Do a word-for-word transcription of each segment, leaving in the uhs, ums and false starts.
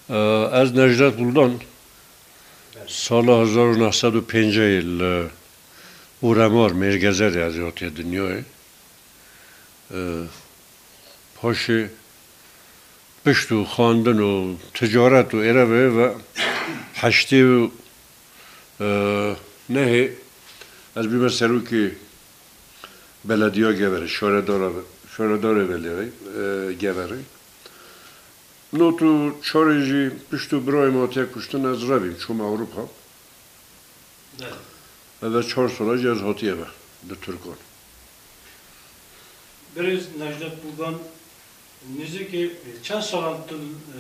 Ee, Ez Necdet Buldan, sala hezar û neh sed û pêncî li Uremar, Mêrgezerê ez hatiye dinyayê. Ee, Paşê pişt û xwendin û ticaret û êrevê ve heştê û, e, nehê ez bîme serokê belediya Geverê, şaredara, şaredarê belediya, e, Geverê. Not û çarê jî pişt û birayê min hatiye kuştin, ez revîm, çûm Ewropa. Belê. Eve çar sala jî ez hatiye ve li Tirkan. Birêz Necdet Buldan, nêzîkî çend salan tu, e,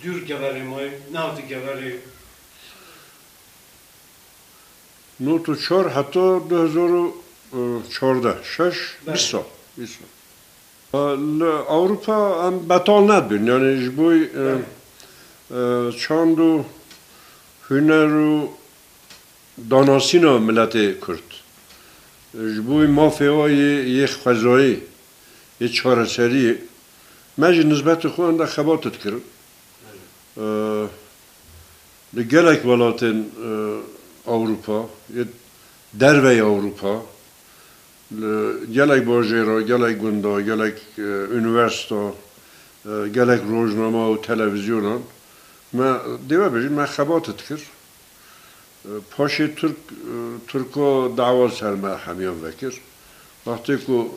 dûr Geverê mayî, nehatî Geverê? Not û çar heta du hezar û çardeh, şeş, Belê. bîst sal, bîst sal. Li Ewropa em betal nedibin, yani ji bo, e, Belê. e, çand û huner û danasîna miletê Kurd. Ji bo mafê wa yê, yê xwezayî, yê çareseriyê, me jî nizbetê xwe hinde xebat dikirin. E, Li gelek welatên, e, Ewropa, yê derveyî Ewropa, li gelek bajêra, gelek gunda, gelek, e, unîversîta, e, gelek rojnama û televîzyonan me, dê we bêjin, me xebat dikir. E, paşê Tirk, e, Tirka dawa ser me hemiyan vekir. Wextê ku,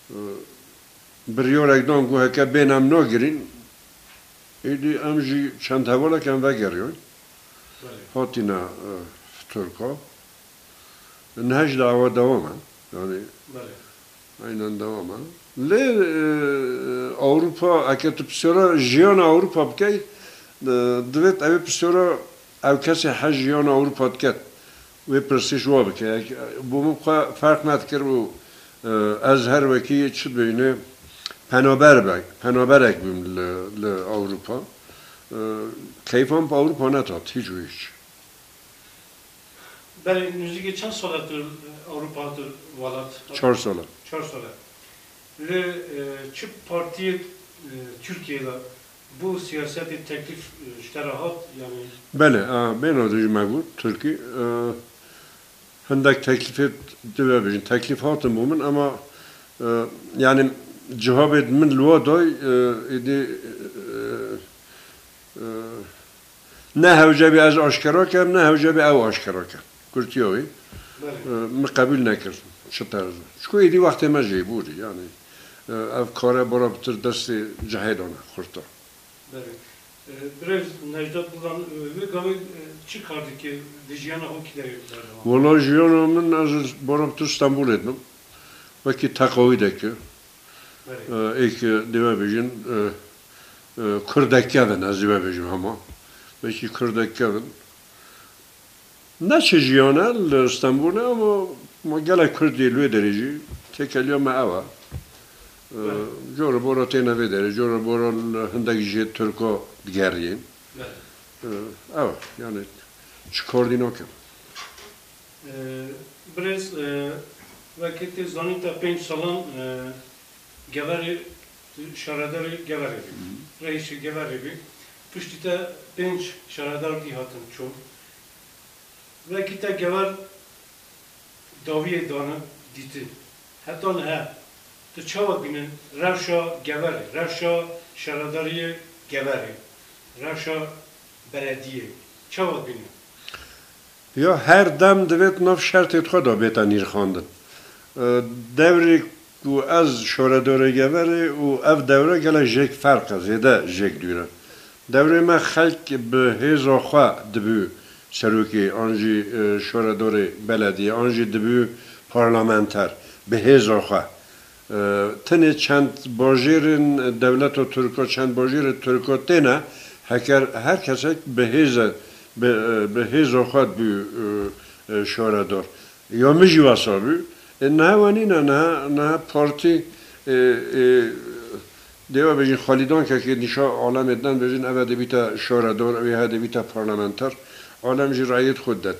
e, biryarek dan ku heke bên em nagirîn, êdî em jî çend hevalek em vegeriyan. Belê. Hatine, e, Tirka. Niha jî dawa dewam e. Yani Belê. aynen dewam e. Lê, e, Ewropa, heke tu pisyara jiyana Ewropa bikey, e, divêt ew pisyara ew kesê hej jiyana Ewropa diket. Wê pirsîş wa bike. Bo min xwe ferq nedikir û, e, ez her wekî çi dibêjinê penaber be, penaberek bûm li, li Ewropa. E, keyfan bi Ewropa netat, hiç û hiç. Belê, nêzîkî çend sal e tu Ewropa, tu welat? Çar sal e. Çar sal e. Li, e, çi partiyê, e, Tirkiyeyê de bo siyasetê teklîf, e, ji te re hat, yanî? Belê, a, bêna dijî me got, Tirkî, e, hindek teklîfê divê bêjin. Teklîf hatin bo min, ema, e, yanî cihabê min li wa day, e, êdî, e, e, ne hewce bî ez aşkera kem, ne hewce bî ew aşkera kem. Kurtiya wî, Belê. e, min qebûl nekir. Çi terz e? Çiku êdî wextê me jê bûrî, yanî, e, ev kare bara bitir destê cihê dane xurta. Belê. E, Birêz Necdet Buldan, e, wê gavê, e, çi kar dike, di jiyana xwe kî derê berdewam? Wala jiyana min, ez bara bitir Stenbolê dibim. Wekî teqawî deke. Belê. E, êk, e, dê we bêjin, e, e, kurdek kevin, ez dê we bêjim hema. Wekî kurdek kevin. Ne çi jiyan e li Stenbolê, ama ma gelek Kurd yê li wê derê jî têkeliya me ew e. E, Belê. Cor bora têne vê derê, cor bora li hindek jê Tirka digeriyên. Belê. E, ew e, yani çi kar dî nakim. E, Birêz, e, wekî tê zanîn te pênc salan, e, Geverê, şaredarê Geverê bî. Hı. Reîsê Geverê bî. Piştî te pênc şaredar dî hatin çûn. Wekî te Gever dawiyê dane dîtin. Heta niha tu çawa bînin rewşa Geverê, rewşa şaredariyê Geverê, rewşa belediyê? Çawa bînin? Ya her dem divêt nav şertê xwe de bête nirxandin. E, devrê ku ez şaredarê Geverê û ev dewre gelek jêk ferq e, zêde jêk dûr e. Dewrê me xelk bi hêza xwe dibû serokê, an jî, e, şaredarê belediyê, an jî dibû parlamenter bi hêza xwe. E, tenê çend bajêrên dewleta Tirka, çend bajêrê Tirka têne, heker her kesek bi hêze, bi, e, bi hêza xwe dibû, e, e, şaredar. Ya min jî wesa bû. E, niha we nîne, niha, niha partî, e, e, dê we bêjin Xalîdan Kekê nîşa alemê den bêjin, eve dibîte şaredar, eve dibîte parlamenter. Alem jî reyêt xwe det.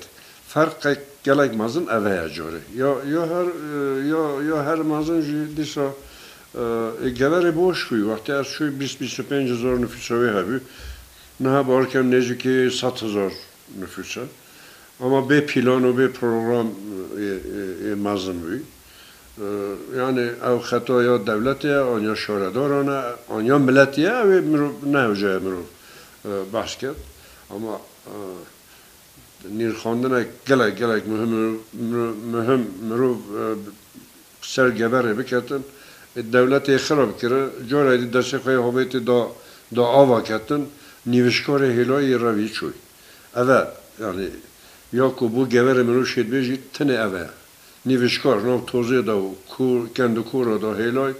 Ferqek gelek mezin eve ye carê. Ya, ya her, e, ya, ya her mezin jî dîsa, e, e, Geverê boş bû. Wextê ez çûy bîst, bîst û pênc hezar nifûsa wê hebû. Niha bawer kem nêzîkî sed hezar nifûs e. Ama bê plan û bê program ê, ê, ê mezin bû. E, yani ew xeta ya dewletê ye, an ya şaredaran e, an ya miletê ye, ew ê mirov, ne hewce ye mirov, e, behs ket. Ama, e, nîrxandinek gelek, gelek muhim, mirov, mirov, muhim mirov, e, ser geverê biketin, e, dewletê xirab kiri, cara dî destê xwe yê hovêtê da, da ava ketin, nîvişkarê hêlayî revî çûy. Ev e, yani, ya ku bû geverê mirov şêdbêjî, tinê ev e. Nîvişkar, nav tozê de û kûr, kend û kûra da hêlay,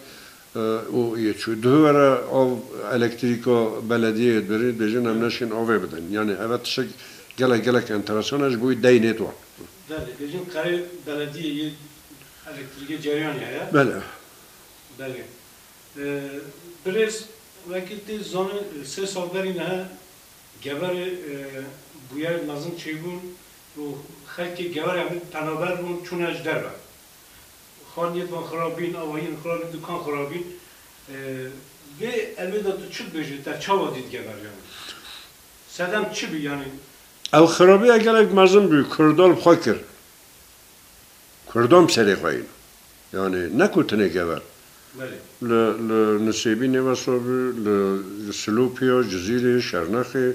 e, û yê çû. Duhû were av elektrîka belediyeyê dibirî, dibêjin em neşên avê bidin. Yani, ev e tiştek gelek, gelek enteresan e, ji bo wî deynê wan. Belê, bêjin qerê belediyê yê elektrîkê cereyanê heye. Belê. Belê. Ee, birêz, wekî tê zanîn, sê sal berî niha geverê, e, bûyer mezin çêbûn û xelkê geverê ev penaber bûn, çûne ji derve. Xaniyê van xirabîn, avahiyên xirabîn, dukan xirabîn. Ee, vê elwê de tu çi dibêjî, te çawa dît gever yani? Sedem çi bû yani? Ew xirabiya gelek mezin bû, Kurda li xwe kir. Kurdan bi serê xwe yên. Yani ne ku tenê gever. Belê. Li, li Nisêbînê wesa bû, li Silopîya, Cizîrê, Şernexê,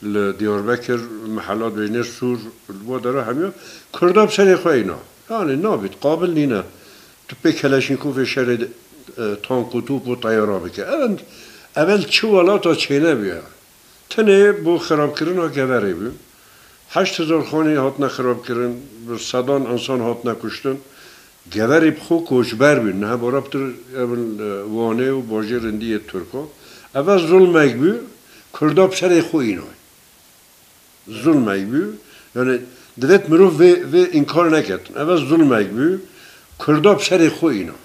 li Diyarbekir, mehela dibêjinê Sûr, li bo dera hemiya Kurda bi serê xwe îna. Yani nabît, qabil nîne. Tu pê Keleşnîkovê şerê, e, tank û top û teyara bike. Ev, evel çi welata çênebûye. Tenê bo xirabkirina geverê bû. Heşt hezar xanî hatine xirabkirin, bi sedan insan hatine kuştin. Geverê bi xwe koçber bûn. Niha bara pitir ev in, e, Wanê û bajêr hindî yê Tirkan. Eve zulmek bû, Kurda bi serê xwe îna. Zulmek bû. Yani divêt mirov vê, vê înkar neketin. Eve zulmek bû, Kurda bi serê xwe îna.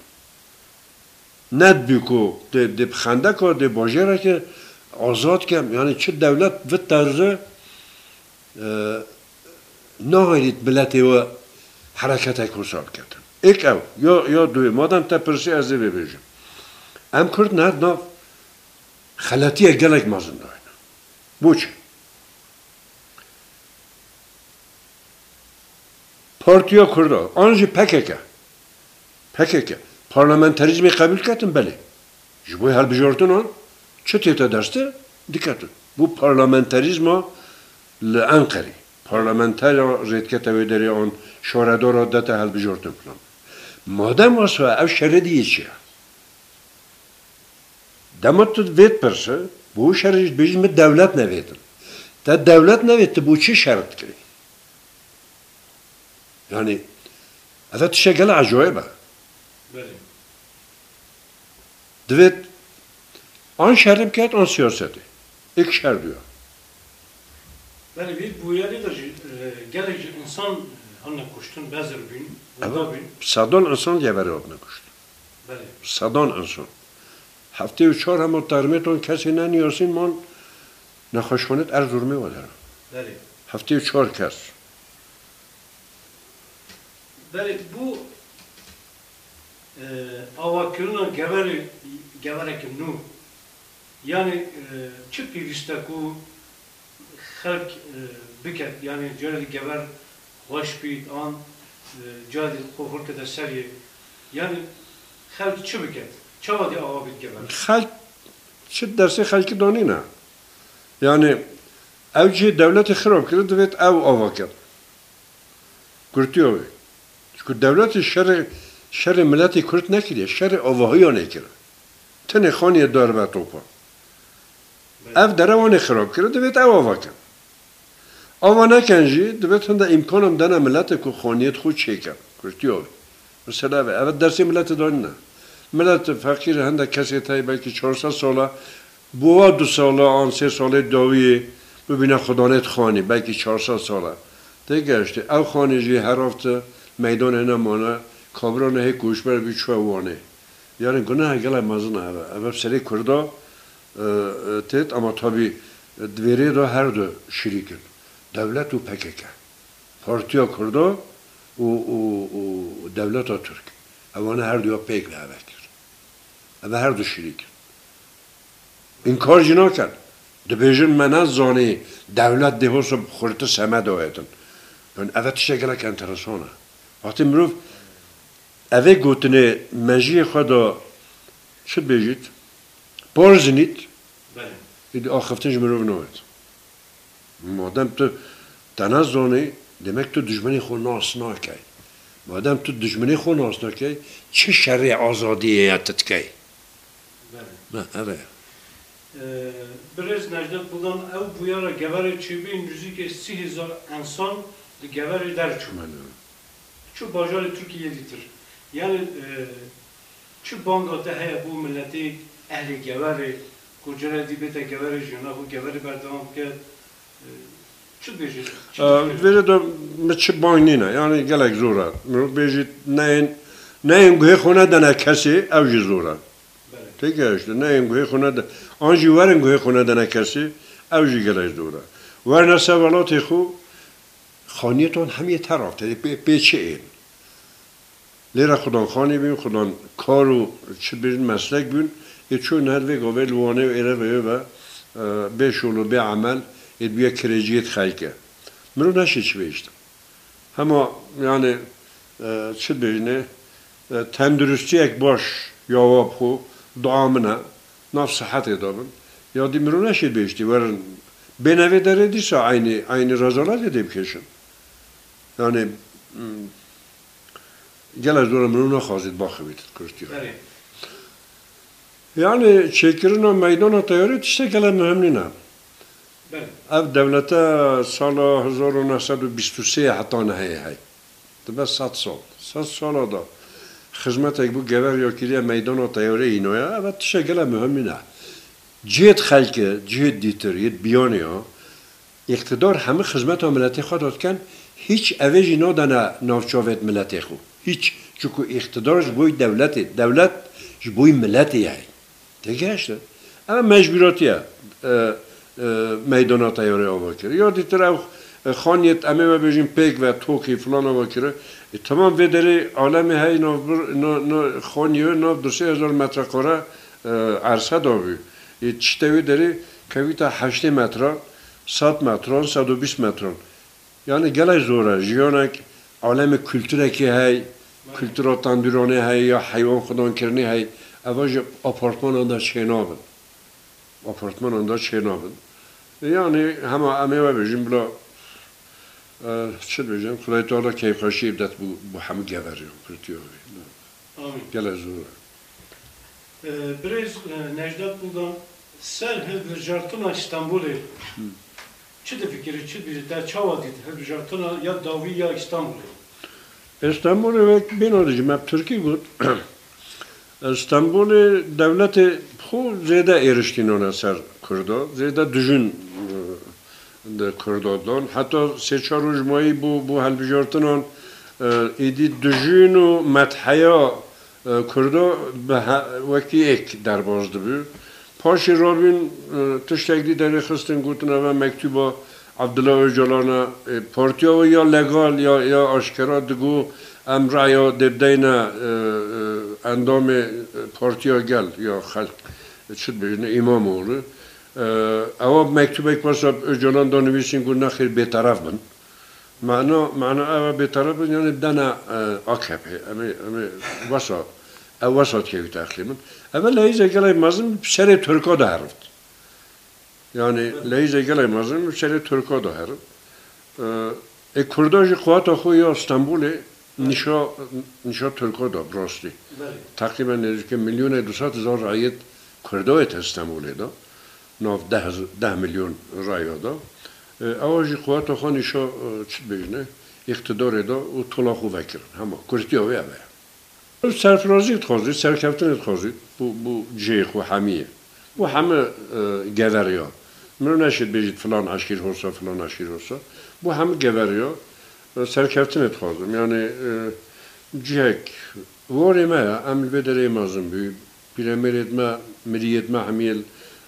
Nedibû ku dê, dê bi xendeka, dê bajêreke azad ke, yani çi dewlet vê terze, e, naxêrît miletê we hereketek wisa biketin. Êk ew, ya, ya duyê, madem te pirsî ez ê vê bêjim. Em Kurd ne nav xeletiye gelek mezin dayne. Boçi? Partiya Kurda, an jî P K K. P K K. Parlamenterîzmê qebûl ketin, belê. Ji bo hilbijartinan çi tête destê, diketin. Bû parlamenterîzma li Enqerê. Parlamentera rêdikete wê derê an şaredara dete hilbijartin filan. Madem wesa ev şerê diyê çi ye? Dema tu vê dipirse, bi wî şerê jî dibêjî min dewlet nevêtin. Te dewlet nevêt, tu bo çi şer dikirî? Yani, ev tiştek gelek ecayib e. Belê. Divêt an şerê biket, an siyasetê. Êk şer duya. Belê, vê bûyerê de jî, e, gelek ji insan, e, hatine kuştin, bezir bîn, Evet. Weda bîn. Sedan insan geverê hatine kuştin. Belê. Sedan insan. Heftê û çar hema termêtan kesê neniyasîn man nexweşxanê Erzurumê ve dera. Belê. Heftê û çar kes. Belê, bû, e, avakirina geverê, gevereke nû. Yani, e, çi pêwîst e ku xelk, e, biket, yani cara dî gever xweş bît, an, e, cara dî xwe hurkete serê. Yani xelk çi biket? Çawa dê ava bît gever? Xelk çi dersê xelkî danîne? Yani ew cihê dewletê xirab kiri, divêt ew ava ket. Kurtiya wê. Çiku dewletê şerê, şerê miletê Kurd nekiriye, şerê avahiya nêkiri. Tenê xaniyê darbe topa. Ev dere wanê xirab kiri, divêt ew ava kin. Ava nekin jî, divêt hinde îmkanan dene miletê ku xaniyê xwe çêke. Kurtiya wê. Mesela ev e. Ev dersê miletê danîne. Milet feqîr hinde kesê tey belkî çar sed sala, bi wa du sala an sê salê dawiyê bibîne xudanê dixanî, belkî çar sed sala. Tê geştê. Ew xanî jî her hafte meydanê ne mane, kabirane hê koçber bî çûye Wanê. Yani gunehê gelek mezin e ev. Ev serê Kurda, e, e, têt, ama tabî, e, di vê rê de her du şirîk in. Dewlet û P K K. Partiya Kurda û, û, û dewleta Tirk. Ewana her duya pêk ve eve kir. Eve her du şirîk in. Înkar jî nakin. Dibêjin me nezanî dewlet dê hosa xurti semed ayetin. Yani eve tiştek gelek enteresan e. Wextê mirov evê gotinê mejiyê xwe da çi dibêjît? Parzinît, Belê. Îdî axiftin ji mirov nayet. Madem tu te nezanî, demek tu dijminê xwe nas nakey. Madem tu dijminê xwe nas nakey, çi şerê azadiyê ye tu dikey? Belê. Ne, ev e. Ee, Birêz Necdet Buldan, ew bûyera geverê çêbûyî nuzîkê sî hezar însan li geverê derçû. Belê. Çû bajarê Tirkiyê dîtir. Yani, e, çi banga te heye bo miletê ehlê geverê, ku cara dî bête geverê jiyana xwe geverê berdewam bike? E, çi dibêjî? Çi Ee, dibêjî? Vêrê de min çi bang nîne. Yani gelek zor e. Mirov bêjî neyên, neyên guhê xwe nedene kesê, ew jî zor e. Belê. Têgihiştin, neyên guhê xwe nede-, an jî werin guhê xwe nedene kesê, ew jî gelek zor e. Werine ser welatê xwe, xaniyê ton hemiyê terav tê, pê, pê çi ên? Lêre xudan xanî bûn, xudan kar û çi bêjin meslek bûn, ê çûn her vê gavê li Wanê û êre ve, e, bê şol û bê emel, ê bûye kirêciyêt xelke. Mirov neşê çi bêjtin. Hema, yani, e, çi dibêjinê, e, tenduristiyek baş ya wa bi xwe dua min e, nav sihetê de bin. Ya dî mirov neşê bêjtî, werin bêne vê derê dîsa eynî, eynî rezaletê dê bikêşin. Yani, m, gelek zor e mirov naxwazît baxivît kurtiya. Erê. Yani çêkirina meydana teyarê tiştek gelek muhim nîne. Belê. Ev dewlete sala hezar û neh sed û bîst û sê heta nehê hey. Dibe sed sal. Sed sala da xizmetek bû gever ya kiriye meydana teyarê înoya. Ev tiştek gelek muhim nîne. Cihêt xelke, cihêt dîtir, yêt biyanê ya. Îqtidar hemî xizmeta miletê xwe de dikin, hîç evê jî nadene navçavêt miletê xwe. Hîç. Çunku îqtidar ji bo dewletê, dewlet ji bo miletê ye. Têgihiştin? Ev mecbûratî ye, e, e, meydana teyarê ava kir. Ya dîtir ew, e, xaniyêt em ê me bêjin pêk ve, tokî filan ava kir. E, temam vê derê alemê hey nav bir, na, na xaniye nav du sê hezar metrekare, e, erse da bû. Ê tiştê wê derê kevîte heştê metran, sed metran, sed û bîst metran. Yani gelek zor e. Jiyanek alemê kulturekê hey, kultura tendûranê hey ya heywan xudan kirinê hey, eva ji apartmanan de çênabin. Apartmanan de çênabin. Yani hema em ê we bêjin bila, e, çi dibêjin, Xwedayê Teala keyfxweşiyê bidet bo, bo hemû geveriyan, kurtiya wê. Amîn. Gelek zor e. Ee, Birêz, e, Necdet Buldan, ser hilbijartina Stenbolê çi difikirî, çi dibêjî, te çawa dît hilbijartina ya dawî ya Stenbolê? Stenbolê wek bêna dijî me bi tirkî got. Stenbolê dewletê xwe zêde êriştî nane ser Kurda, zêde dijûn, e, di Kurda dan. Heta sê çar roj mayî bû, bû hilbijartinan, e, êdî dijûn û metheya, e, Kurda bi he-, wekî êk derbas dibû. Paşê rabûn, e, tiştek dî derêxistin, gotin eve mektuba Abdullah Ocalan e, e, partiya wê ya legal ya, ya aşkera digo em raya dê bideyne, e, e, endamê, e, Partiya Gel ya Xelk, e, çi dibêjin, Îmamoğlu. E, ewa mektubek wasa Ocalan da nivîsîn, got nexêr bêteref bin. Mana, mana ewa bêteref bin, yani bidene, e, A K P. Em ê, em ê wesa, ew wesa dikevîte exlê min. Eve leyîze gelek mezin bi serê Tirka de herift. Yani leyîze gelek mezin bi serê Tirka de herift. E, ê Kurda jî quweta xwe ya Stenbolê nîşa, nîşa Tirka da bi rastî. Belê. Teqrîben nêzîkê milyonê du sed hezar rayet Kurda yê te Stenbolê da. Nav deh, deh milyon raya da. E, ewa jî quweta xwe nîşa, e, çi dibêjine, îqtidarê da û tola xwe vekirin. Hema kurtiya wê ev e. Serfirazî dixwazî, serkeftinê dixwazî, bû, bû cihê xwe hemiyê. Bû heme, e, geveriya. Min neşê bêjît filan eşkîr hosa, filan eşkîr hosa. Bû heme geveriya, e, serkeftinê dixwazim. Yani, e, cihek warê me ya, em li vê derê mezin bû. Pîremêrêt me, miriyêt me hemiyê li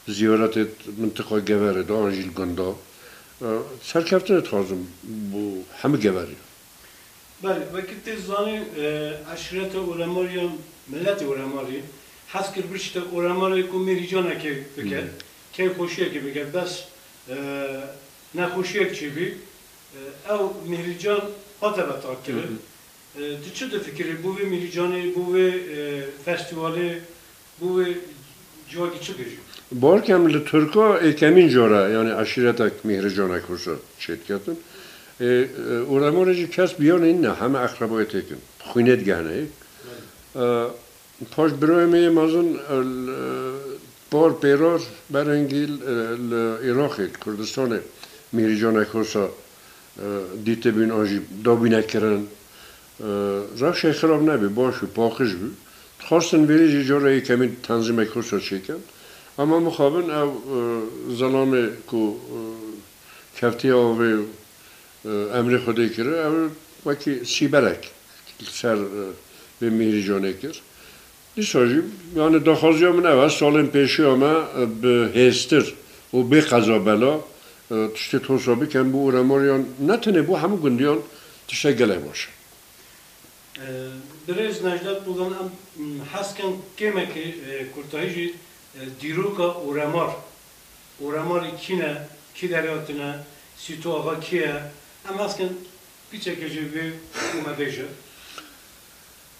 ziyaretê mintiqa geverê de, an jî li gunda. E, serkeftinê dixwazim bo hemî geverî. Belê, wekî tê zanîn, e, eşîreta Oremarî yan miletê Oremarî hez kir bişite Oremarê ku mêrîcanekê bike. Hmm. Keyfxweşiyekê bike, bes, e, nexweşiyek çêbî, e, ew Mîhrîcan hate vetarkirin. Hı hı. E, tu çi difikirî bo vê Mîhrîcanê, bo vê, e, festîvalê, bo vê civakî çi bêjî? Bawer ke em li Tirka êkemîn cara, yanî eşîretek Mîhrîcanek wisa çêdiketin. E, e, Uremorê jî kes biyanê nîne, heme eqrebayê têkin. Xwînê digehne yek. Belê. E, Paş birayê me yê mezin, e, li, par pêrar berhingî, e, li Iraqê, li Kurdistanê Mîhrîcanek wisa, e, dîtibûn an jî dabûne kirin. E, rewşê xirab nebû, baş bû, paqij bû. Dixwastin vêrê jî cara yekemîn tenzîmek wisa çêkin. Ama mixabin ew, e, zelamê ku, e, keftiye avê û, e, emrê Xwedê kir, ew wekî sîberek li ser, e, vê Mîhrîcanê kir. Dîsa jî, yani daxwaziya min ew e, salên pêşiya me, e, bi hêztir û bê qeza bela, e, tiştê tosa bikin bo Uremoriyan, ne tenê bo hemû gundiyan tiştek gelek baş e. E, birêz Necdet Bodan, em, m, hez kin kêmekê, e, kurtayî jî, e, dîroka Uremar. Uremarî kî ne, kî derê hatine, Sîto Axa kî ye? Em hez kin piçekê jî bê û me bêje.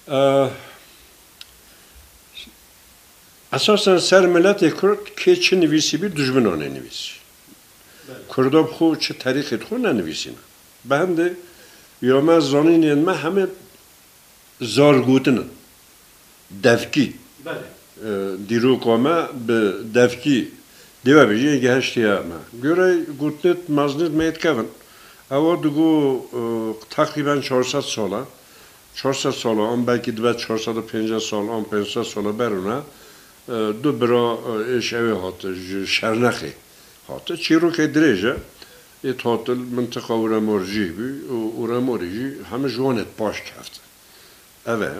E, Esasen ser miletê Kurd kê çi nivîsî bî, dijminan ê nivîsî. Belê. Kurda bi xwe çi terîxê dixwe nenivîsîne. Bi hindê ya me zanînên me heme zar gotin in. Devkî. Belê. E, dîroka me bi devkî dê we bêjî, yê gehiştiye me. Gore gotinêt mezinêt me yê dikevin. Ewa digo, e, teqrîben çar sed sal e. Çar sed sal e, an belkî dibe çar sed û pêncî sal, an pênc sed sal e berûne, e, du bira, e, êş ewê hate, ji Şernexê hate. Çîrokê dirêj e. Ê hate li mintiqa Uremor jî bû û Uremorî jî heme ji wan ê paş kefte. Ev e.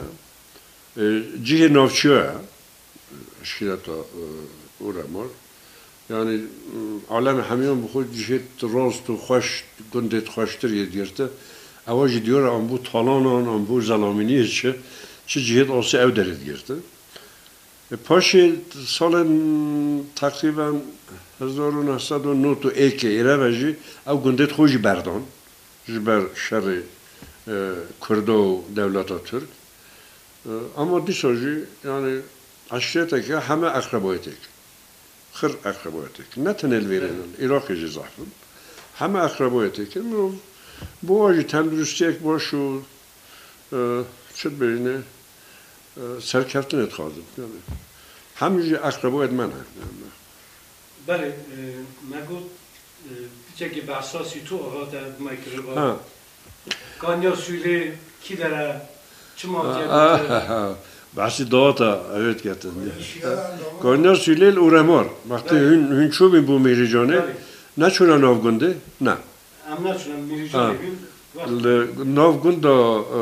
E, cihê navçiya ye. Eşîreta, e, Uremor. Yani, e, alem hemiyan bi xwe cihêt rast û xweş, gundêt xweştir yê digirti. Ewa jî diyar e, an bo talanan, an bo zelamîniyê çi, çi cihêt asê ew derê digirti. E, paşê salên teqrîben hezar û neh sed û nod û êkê êre ve jî ew gundêt xwe jî berdan ji ber şerê, e, Kurda û dewleta Tirk. E, ama dîsa jî, yani, eşîreteke heme eqrebayetêk. Xir eqrebayetêk. Ne tenê li vêrê ne, li Iraqê jî zehf in. Heme eqrebayetêk in. Mirov bo wan jî tenduristiyek baş û, e, çi dibêjinê, e, serkeftinê dixwazin. Yani, hemî jî eqrebayet me ne. Yani. Belê, e, me got, e, piçekî behsa Sîto Axa te bi me kiriba. Ha. Kanya Sûlê kî der e? Çima hatiye gotin? Ha, behsî dawata ew ê diketin. Kanya Sûlê li Uremor. Wextê Belê. hûn, hûn çûbîn bo Mîhrîcanê, Belê. neçûne nav gundê? Ne. Em neçûne Mîhrîcanê Ha. bîn. Wext Li nav gunda, e,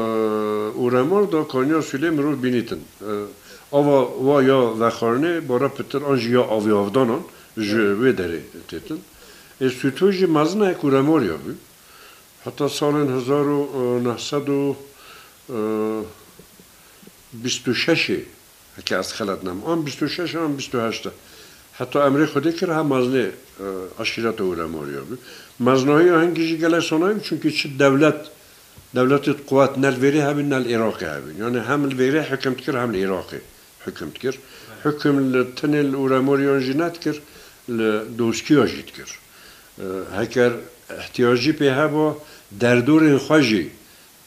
Uremor da Kanya Sûlê mirov bînîtin. E, ava wa ya vexwarinê bara pitir an jî ya avê avdanan ji Belê. wê derê têtin. Ê Sûto jî mezinek Uremoriya bû. Heta salên hezar û neh sed û bîst û şeşê, heke ez xelet nebim, an bîst û şeş an bîst û heşt e. Heta emrê Xwedê kir, ha mezinê, e, eşîreta Uremoriya bû. Mezinahî ya hingî jî gelek sanayî bû, çunkî çi dewlet, dewletê quwet ne li vêrê hebî, ne li Iraqê hebî. Yani hem li vêrê hukm dikir, hem li Iraqê hukm dikir. Hukm li tenê li Uremoriyan jî nedikir, li Doskiya jî dikir. E, heker ihtiyacî pê heba, derdorên xwe jî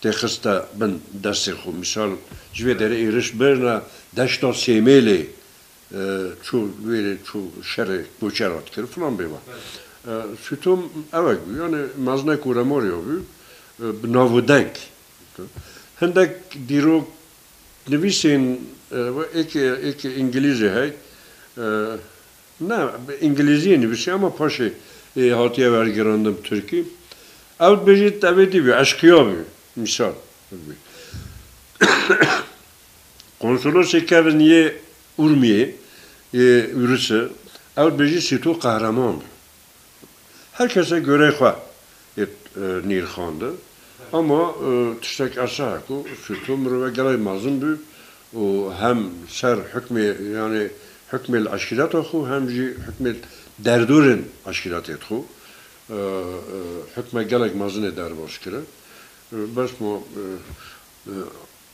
têxiste bin destê xwe. Misal, ji vê derê êrişt birine deşta Sêmêlê, e, çû wêrê, çû şerê koçer hat kir, filan bêva. E, Sûto ewek bû, yani mezinek Uremoriya bû, e, bi nav û deng. Hindek dîrok nivîsên, e, êkê, êkê îngilîzê hey, e, ne, bi îngilîziyê nivîsî, ama paşê, e, hatiye wergerandin bi tirkî. Ew dibêjî, ev ê dî bî, eşqiya bî, misal. Konsolosê kevin yê Urmiyê, yê Ûrisi, ew dibêjî Sîto qehreman bû. Her kese göre xwe ê, e, nîrxandin. Ama, e, tiştek esa ku Sûto mirove gelek mezin bû û hem ser hukmê, yani Hikmê li eşîreta xwe hem jî hikmê derdorên eşîretê xwe, e, e, hikme gelek mezin ê derbas kire. E, bes ma, e, e,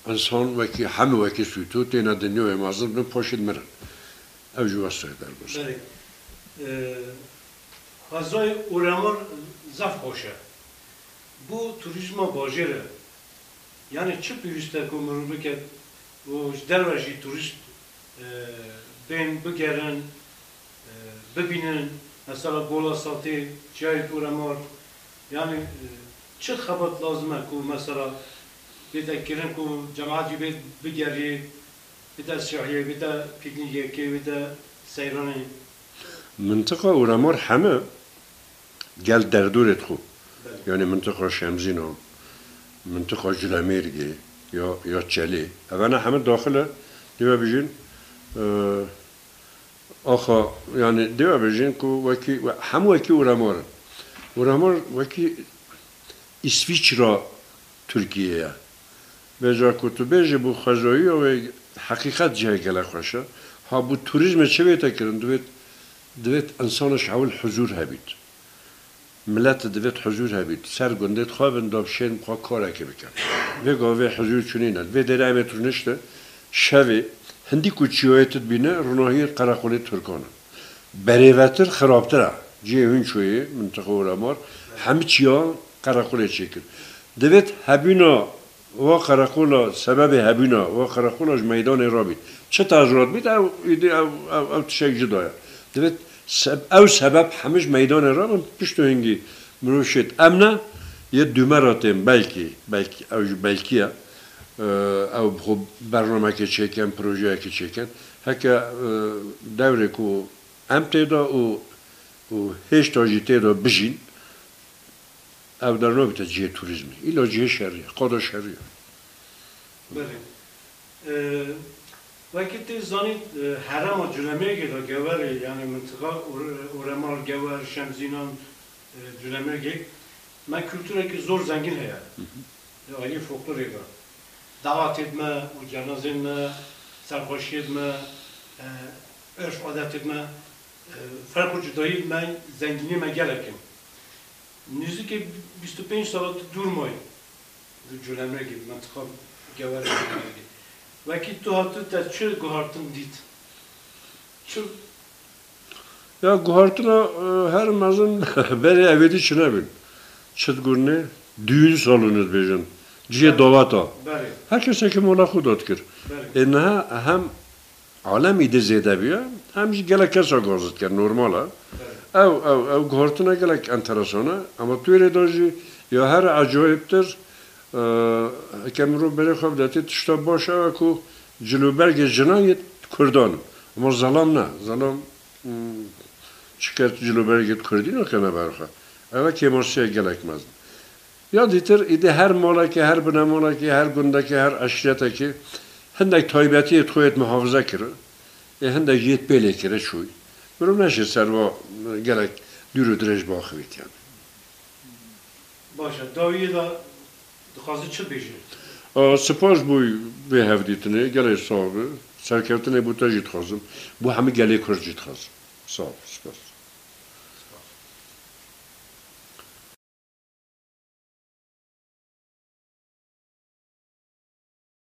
însan wekî, hemî wekî sûto têne dinyayê mezin bin paşê dimirin. Ew jî westayê derbas. Belê. E, Xwezayê Uremor zaf xweş e. Bo turîzma bajêr e. Yanî çi pêwîst e ku mirov bike û ji derve jî turîst, e, bên bigerin, e, bibînin, mesela Gola Satê, Çiyayê Uremor, yanî, e, çi xebat lazim e ku mesela bête kirin ku cemaetî bê bigeriyê, bide sihiyê, bide pîknîkekê, bide seyranê? Mintiqa Uremor heme gel derdorê dixwe. Belê. Yanî mintiqa Şemzînan, mintiqa Culemêrgê ya, ya Çelê. Evana heme daxil e, dê we bijîn, e, axa, yanî dê we bijîn ku wekî, we, hemû wekî Uremor in. Uremor wekî Îsvîçra Tirkiyê ye. Vêca ku tu bêjî bo xwezayiya wê heqîqet cihê gelek xweş e. Ha bo turîzmê çi bête kirin, divêt, divêt însanê ji ewil huzûr hebît. Milet divêt huzûr hebît. Ser gundê dixwebin da bişên xwe karekê bikin. Vê gavê huzûr çûnî ne. Vê derê em ê tu niştin, şevê hindî ku çiyayê tu dibîne, ronahiyê qereqolê Tirkan e. Berêvetir xirabtir e. Cihê hûn çûyê, mintiqa Uremor, hemî çiya qereqolê çêkir. Divêt hebîna wa qereqola, sebebê hebîna wa qereqola ji meydanê re bît. Çi tezûrat bît, ew, îdî ew, ew, ew tişek cuda ye. Divêt se-, ew sebeb hemî ji meydanê re bin, pişt û hingî mirov şêt. Em ne, yê dûme re tên, belkî, belkî, ew jî belkî ye. Ew bi xwe bernamekê çêkin, projeyekê çêkin. Heke, e, dewrê ku em tê de û, û hêşta jî tê de bijîn, ew der nabite cihê turîzmê. Îla cihê şerî ye, qada şerî ye. Belê. E, wekî tê zanîn, e, herêma Culemêrgê de Gewerê, yanî mintiqa Ur-, Uremor, Gewer, Şemzînan, e, Culemêrgê, me kulturekî zor zengîn heye. Hı hı. Li alî folklorê de. Davetêd me û cenazên me, serxweşiyêd me, e, örf adetêd me, e, ferq û cudayî me, zengîniyê me gelek in. Nêzîkê bîst û pênc sala tu dûr mayî li Culemêrgê, mentiqa Gewerê Culemêrgê. Wekî tu hatî te çi guhartin dît? Çi Ya guhartina, e, her mezin berê evêdî çi nebin. Çi digurne? Düğün salonu dibêjin. Cihê Belê. daweta. Belê. Her kesekî mola xwe da dikir. Belê. Ê niha hem alem îdî zêde bûye, hem jî gelek kesa gaz dike, normal e. Belê. Ew, ew, ew guhartina gelek enteresan e. Ama tu wê rê de jî ya her ecayibtir, e, heke mirov berê xwe bide tê, tişta baş ew e ku cilûbergê jinan yê kurdan. Ama zelam ne. Zelam Hmm, çiket cilûbergê kurdî nakene ber xwe. Ev e kêmasîya gelek mezin. Ya dîtir, îdî her malekê, her binemalekê, her gundekê, her eşîretekê hindek taybetiyê xwe yêt muhafize kirin. Ê hindek yêt pêlê kire çûy. Mirov neşê ser va gelek dûr û dirêj baxivît yani. Baş e, dawiyê de dixwaze çi bêje? A, spas bo vê hevdîtinê, gelê sax be. Serkeftinê bo te jî dixwazim. Bo hemî gelê Kurd jî dixwazim. Sağ ol, spas.